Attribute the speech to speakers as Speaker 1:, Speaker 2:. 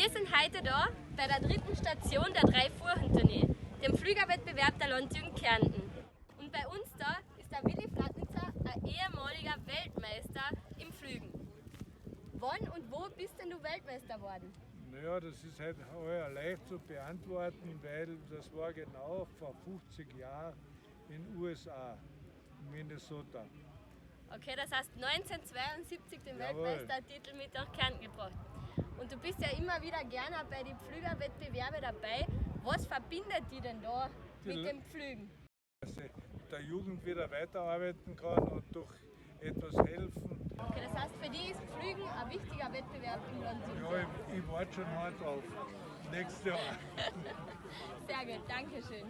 Speaker 1: Wir sind heute da bei der dritten Station der drei Furchen-Tournee, dem Pflügerwettbewerb der Landjugend Kärnten. Und bei uns da ist der Willi Fladnitzer, ein ehemaliger Weltmeister im Pflügen. Wann und wo bist denn du Weltmeister geworden?
Speaker 2: Naja, das ist halt heuer leicht zu beantworten, weil das war genau vor 50 Jahren in USA, in Minnesota.
Speaker 1: Okay, das heißt 1972 den
Speaker 2: Jawohl.
Speaker 1: Weltmeistertitel mit nach Kärnten gebracht. Und du bist ja immer wieder gerne bei den Pflügerwettbewerben dabei. Was verbindet die denn da mit dem Pflügen?
Speaker 2: Dass ich mit der Jugend wieder weiterarbeiten kann und durch etwas helfen.
Speaker 1: Okay, das heißt, für dich ist Pflügen ein wichtiger Wettbewerb im Land.
Speaker 2: Ja, ich warte schon hart drauf. Nächstes Jahr.
Speaker 1: Sehr gut, danke schön.